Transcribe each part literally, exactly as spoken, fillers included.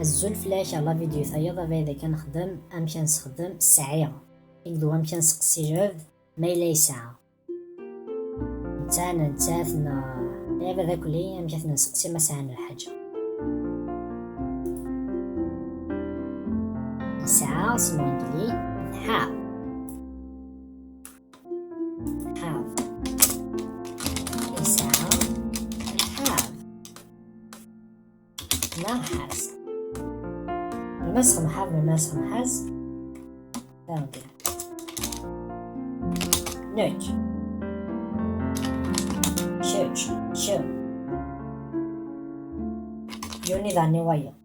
Azul fell-ak, ɣer la vidéo tayeḍ, abrid akka nexdem amek ad nessexdem sɛiɣ akked wamek ad nseqsi lɛebd ma yella yesɛa. Netta neɣ nettat neɣ lɛibad akk-nni, amek ad ten-nseqsi ma sɛan lḥaǧa. Nesɛa s lwangliz have. Have. Yesɛa have. Neɣ has. Melmi ara nessexdem have, melmi ara nessexdem has? Tameddit. Nekk. Kečč. Kemm. Yiwen daɣen i wayeḍ.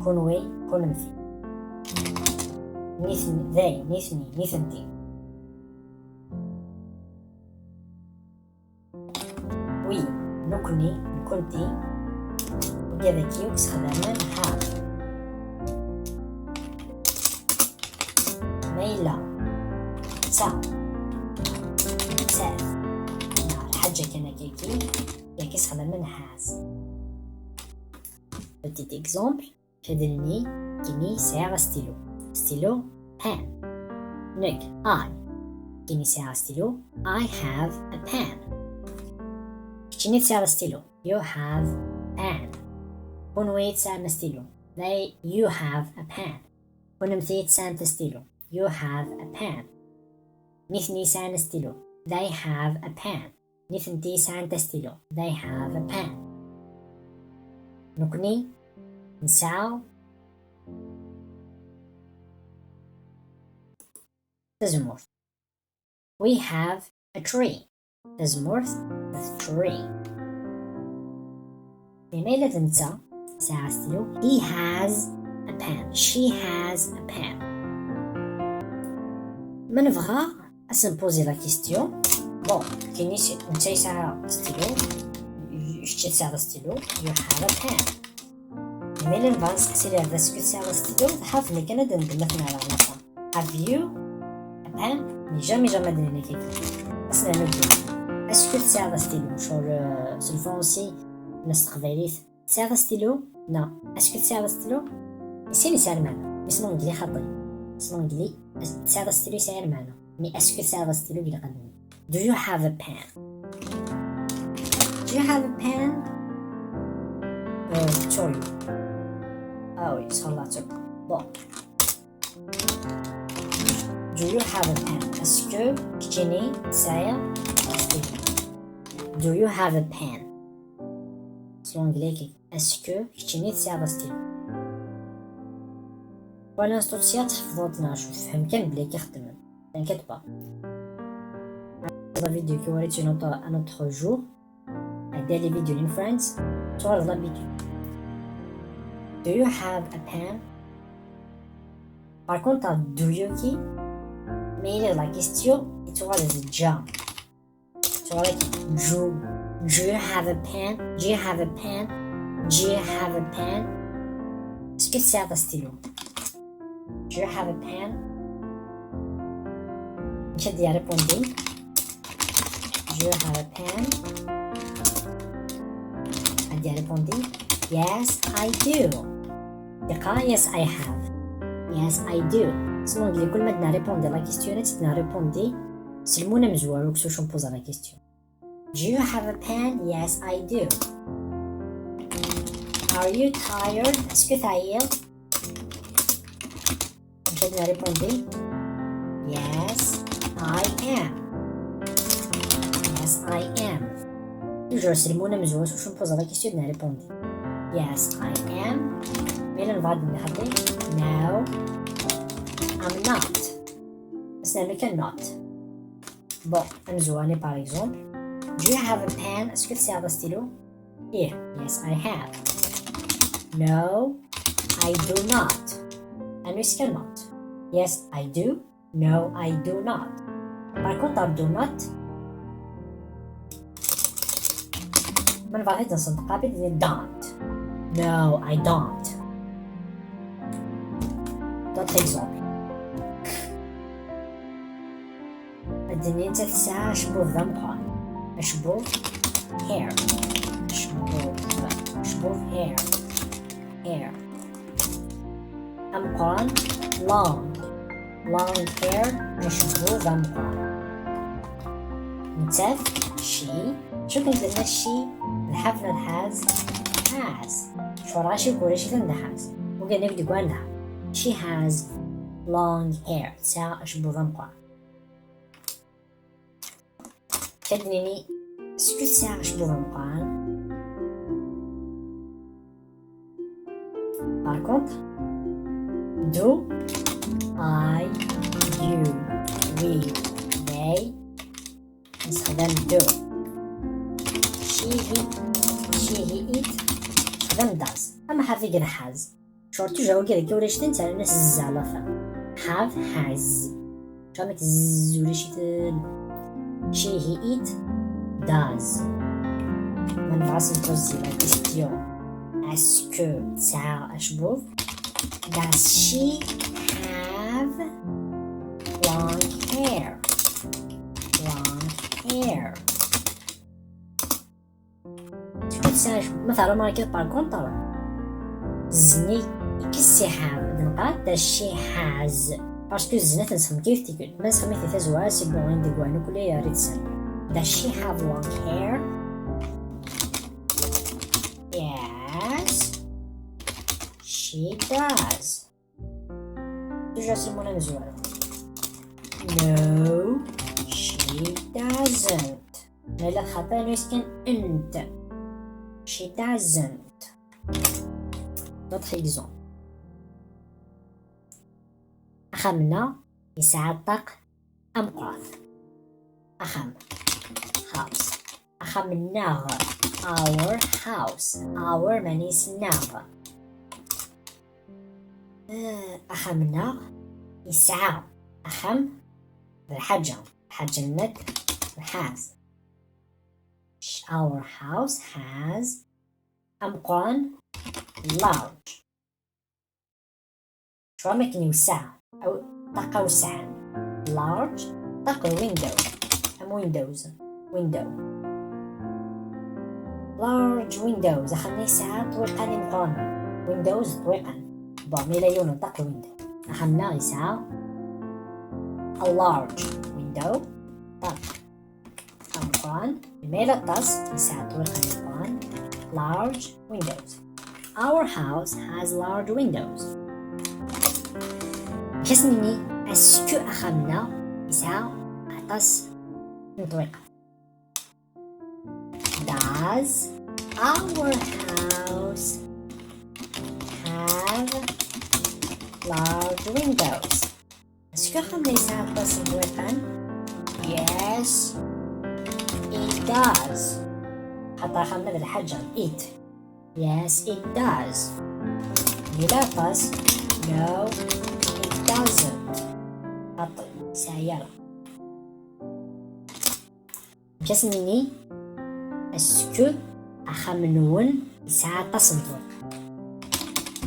Kunwi. Kunemti. Nitni. They. Nitni. Nitenti. Wi, nekkni, nekkenti, wigad-agi akk ssexdamen have. Ma yella d ta, nettat, neɣ lḥaǧa kan akkagi, yagi ssexdamen has. Petit exemple. Ad d-nini, kini sɛiɣ astilu. Astilu, pen. Nekk, I. Kini sɛiɣ astilu, I have a pen. Keččini tesɛiḍ astilu, you have a pen. Kunwi tesɛam astilu, they, you have a pen. Kunemti tesɛamt astilu, you have a pen. Nitni sɛan astilu, they have a pen. Nitenti sɛant astilu. They have a pen. Nekkni nesɛa tazemmurt. We have a tree. Tazemmurt, a tree. Ma yella d netta, yesɛa astilu. He has a pen. She has a pen. Ma nebɣa ad s-npozi la question. Bon, kini si-, netta yesɛa astilu, kečč tesɛiḍ astilu, you have a pen. Ma yella nebɣa ad nseqsi lɛebd, est-ce que tesɛiḍ astilu? Tḥaf, nekk kan ad d-nendem ma ten-ɛerḍen aṭṭan. Have you a pen? Mais jamais, jamais ad d-nini kiki. Ad s-nernu ddin. Est-ce que tesɛiḍ astilu? Ccɣel, euh, s lefransi neɣ s teqbaylit. Tesɛiḍ astilu? Neɣ est-ce que tesɛiḍ astilu? Sin yesɛa lmeɛna. Isem anegli xaṭi. Isem anegli, tesɛiḍ astilu yesɛa lmeɛna. Mais est-ce que tesɛiḍ astilu ilaq ad d-nini. Do you have a pen? Do you have a pen? Euh, sorry. Ah oui, ça là, c'est bon. Do you have a pen? Est-ce que keččini tesɛiḍ astilu? Do you have a pen? S l'anglais, est-ce que keččini tesɛiḍ astilu? Voilà, c'est tout, tḥefḍeḍ neɣ tfehmeḍ kan belli akka xeddmen. T'inquiète pas. La vidéo qui aurait une autre, un autre jour. A daily video in French. Tuɣaleḍ l'habitude. Do you have a pen? Par contre, do you-ki, ma yella la question, yettuɣal d ja. Yettuɣal d ju. Do you have a pen? Do you have a pen? Do you have a pen? Est-ce que tesɛiḍ astilu? Do you have a pen? Nekk ad d-yerrepundi. Do you have a pen? Ad d-yerrepundi. Yes, I do. Yeqqar, yes, I have. Yes, I do. S l'anglais, kul ma d-nerrepundi la question, ad d-nerrepundi s lmun amezwaru, ur ken-poser la question. Do you have a pen? Yes, I do. Are you tired? Est-ce que teɛyiḍ? Amek ad nerrepundi? Yes, I am. Yes, I am. Toujours s lmun amezwaru, ur ken-poser la question, ad d-nerrepundi. Yes, I am. Ma yella nebɣa ad d-nini xaṭi? No, I'm not. Ad s-nernu kan not. Bon, amezwaru-nni, par exemple. Do you have a pen? Est-ce que tesɛiḍ astilu? Ih, yes, I have. No, I do not. Anwa i s-kan not? Yes, I do. No, I do not. Par contre, do not, ma nebɣa ad nsenṭeq rapide, nini don't. No, I don't. D'autres exemples. Ad d-nini nettat tesɛa acebbub d ameqqran. Acebbub, hair. Acebbub, acebbub, hair. Hair. ameqqran, long, long hair, acebbub ameqqran. Nettat, she, acu kan tenna she, d have neɣ has, has. Cfuṛ ɣaci ulac-iten d has. Ugin akk deg wanda. She has long hair, tesɛa acebbub ameqqran. Ad d-nini, est-ce que tesɛa acebbub ameqqran? Par contre, do, I, you, we, they, nessexdam do. She, he, she, he, it, nessexdam does. Ama have i d has. Cfuṛ toujours wagi dagi ulac-iten, ttarran-as z à la fin. Have, has. Cfuṛ amek z ulac-iten. She, he, it, does. Ma nebɣa ad s-npuzzi la question. Est-ce que tesɛa acebbub? Does she have long hair? Long hair. Est-ce que tesɛa acebbub? Ma teɛreḍ mara kif par contre, zzin-i, i k-ssiḥab, d nqaɛed, does she has? Parce que zzin-a tensexdem kif tikkelt. Ma nsexdem-it di tazwara, c'est bon, ayen deg wayen akk la yerrid-sen. Does she have long hair? Yes, she does. Toujours simon amezwaru. No, she doesn't. Ma yella xaṭi, nuyes kan ent. She doesn't. D'autres exemples. Axxam-nneɣ yesɛa ṭṭaq ameqqran. Axxam. House. Axxam-nneɣ. Our house. Our meɛna-s nneɣ. Eh, axxam-nneɣ yesɛa. Axxam d lḥaǧa. Lḥaǧa-nnek has. Our house has ameqqran, large. Cfuṛ amek yewseɛ, aw, ṭṭaq awesɛan. Large, ṭṭaq window. Am windows. Window. Large windows. Axxam-nni yesɛa ṭṭwiqan imeqqranen. Windows ṭṭwiqan. Bon, ma yella yiwen ṭṭaq window. Axxam-nneɣ yesɛa a large window. Ṭṭaq ameqqran. Ma yella aṭas, yesɛa ṭṭwiqan imeqqranen. Large windows. Our house has large windows. Amek as-nini, est-ce que axxam-nneɣ yesɛa aṭas n ṭṭwiqan? Does our house have large windows? Est-ce que axxam-nni yesɛa aṭas n ṭṭwiqan? Yes, it does. Xaṭer axxam-nni d lḥaǧa, it. Yes, it does. Yella aṭas? No, it doesn't. Xaṭi, yesɛa ara. Amek as-nini, est-ce que axxam-nwen yesɛa aṭas n ṭṭwiqan?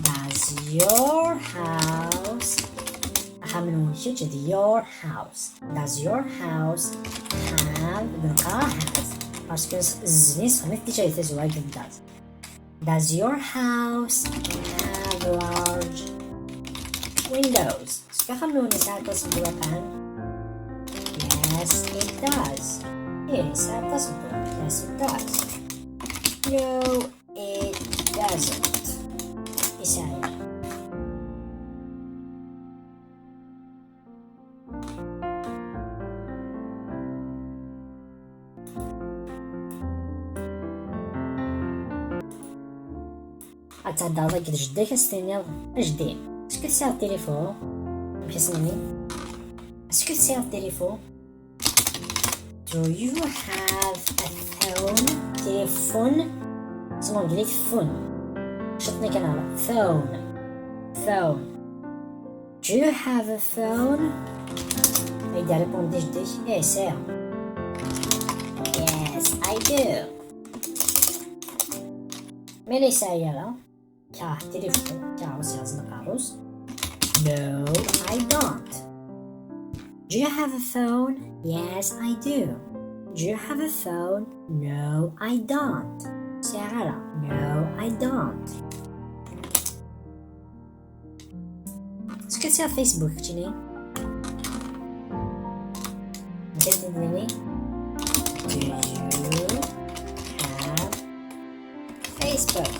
Does your house, axxam-nwen kečč d your house. Does your house have, d nqara has. Parce que zzin-is xdmet déjà di tazwara deg does. Does your house have large windows? Est-ce que axxam-nwen yesɛa aṭas n ṭṭwiqan? Yes, it does. Ih, yesɛa aṭas n ṭṭwiqan. Yes, it does. No, it doesn't. Yesɛa. Ad tɛeddaḍ akked jeddak, ad s-tiniḍ: "A jeddi, est-ce que tesɛiḍ tilifun?" Amek as-nini? "Est-ce que tesɛiḍ tilifun?" Do you have a phone? Tilifun. S l'anglais, phone. Cetni kan ara. Phone. Phone. Do you have a phone? Ay d-irripundi jeddi-k: "Eh, sɛiɣ." Yes, I do. Ma la yesɛi ara, kerh tilifun, kerh s iɣzen aqerru-s. No, I don't. Do you have a phone? Yes, I do. Do you have a phone? No, I don't. Sɛiɣ ara. No, I don't. Est-ce que c'est à Facebook, keččini? Mkettinini? Do you have Facebook?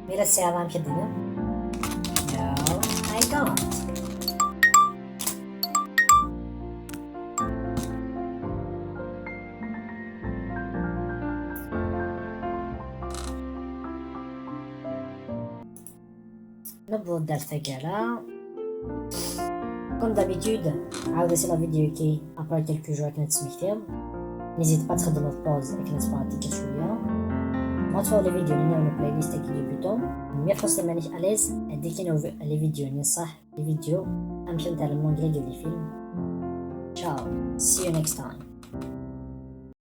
Mira, c'est à Mkettinini? No, I don't. نبدو الدرس تاعنا. Comme d'habitude, عاود اسي la vidéo كي après quelques jours كنا تسميكتيض. N'hésite pas تخدم pause كنا تبارطيجي شويه. ما تفوت les vidéos نينا من playlist كي débutant. Mais forcément مانيش à l'aise اديكي نو les vidéos ني صح les vidéos. امشي نتعلم l'anglais ديال les films. Ciao, see you next time.